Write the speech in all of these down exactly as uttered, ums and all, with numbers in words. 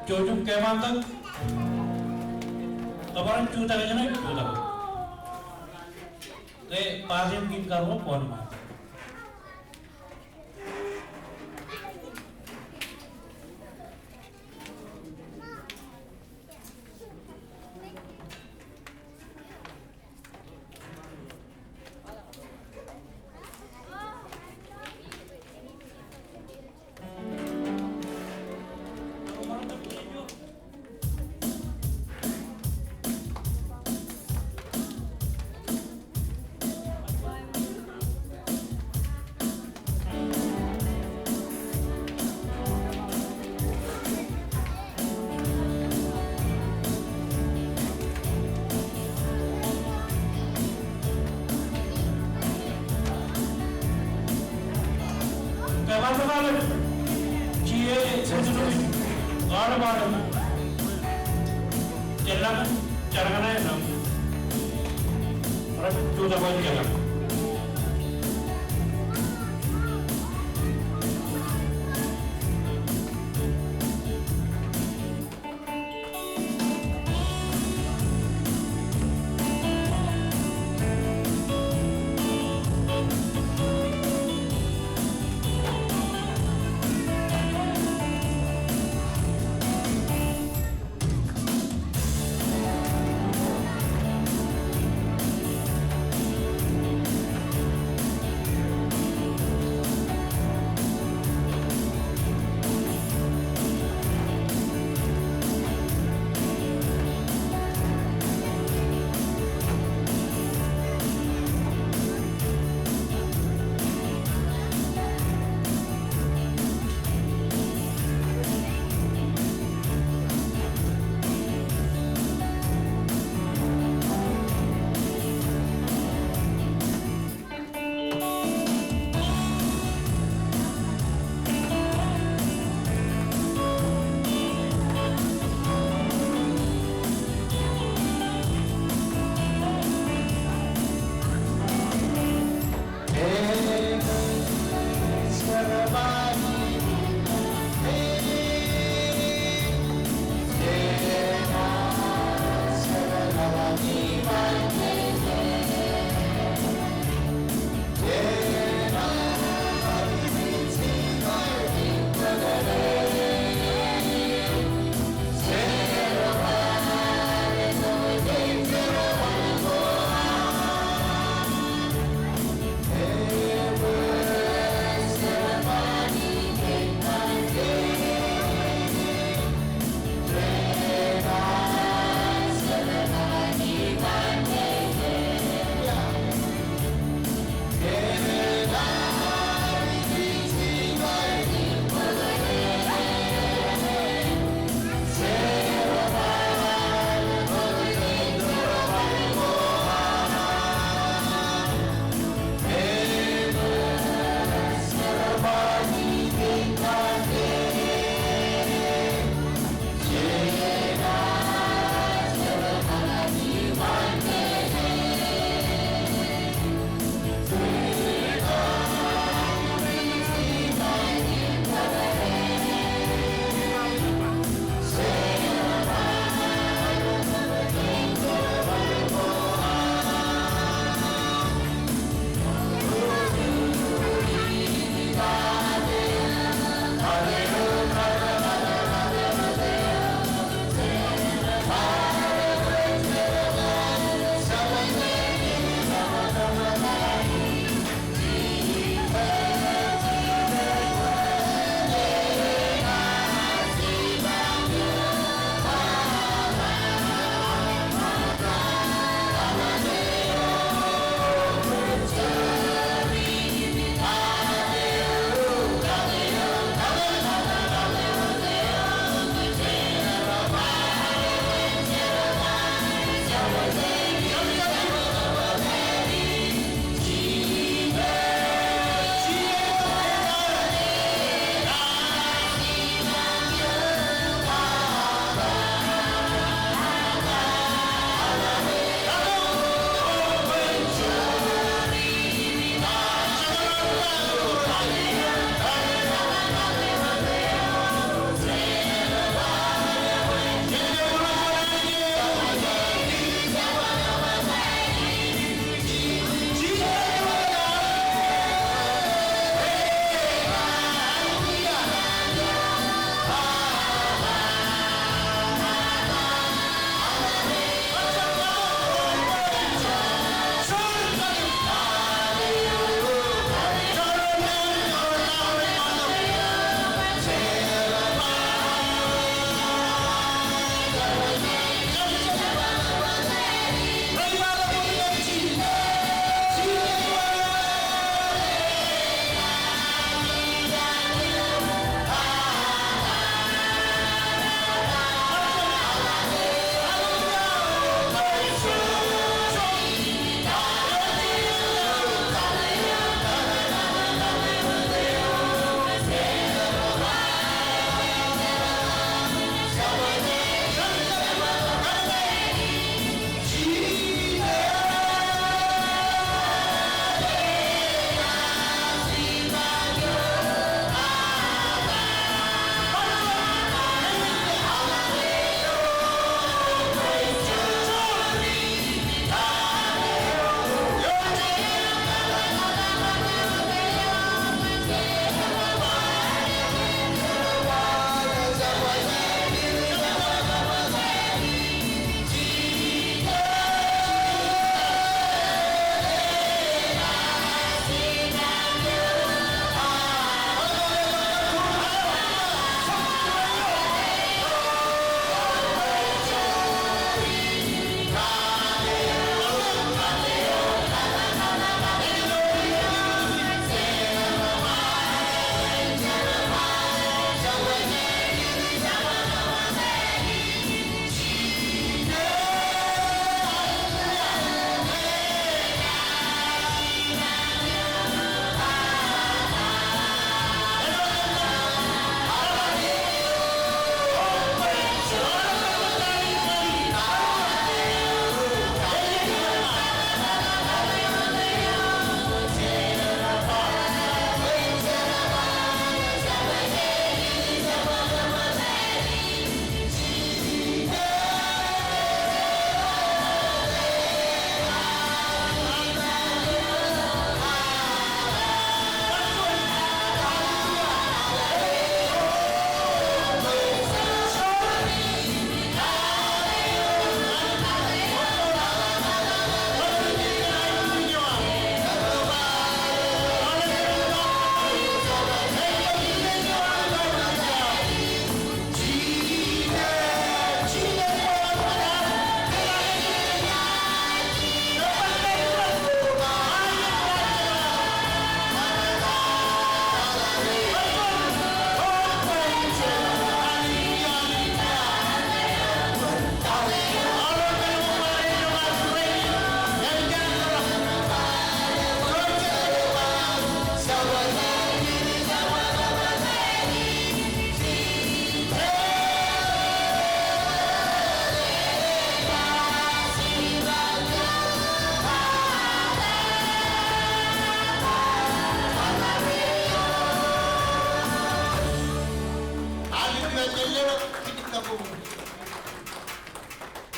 Jouj im kemantak. Kōṃṃan jutak jān jutak. Ke paten kein karuo kwōn ṃaan.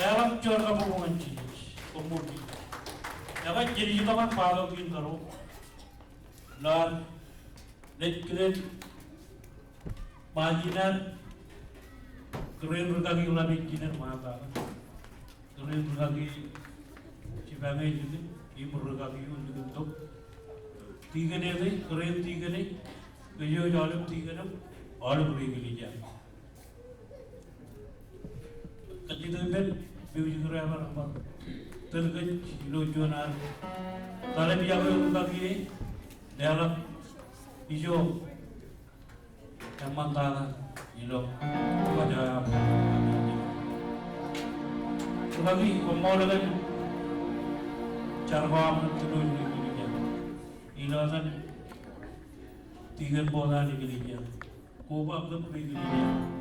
Leḷọk juon kabuñ ñan Jisōs, koṃṃool Jisōs. Ekwe, jen itok ñan baatok in karuo. Ilo ad naaj kilen ṃajeḷ ad, kōrā in rūkaki ḷapḷap in jinen ṃaanḷọk. Kōrā in rūkaki jipañ eo ilikin, im rūkaki eo ilikin tok. Tikōn eo, kōrā in tikōn eo, kōj eo ej aolep tikōn eo, aolep ri eklejia. Kajjitōk ippān, music director eo bar tōl kōj ilo juon ad. Tōl eo ej aolep rūkaki eo, leḷọk ijo eṃṃantata ilo wōj eo aṃ. Rūkaki, koṃṃool kōn jar ko aṃ ilo eklejia. Ilo etan tikōn eo an eklejia. Koba kōn ri eklejia.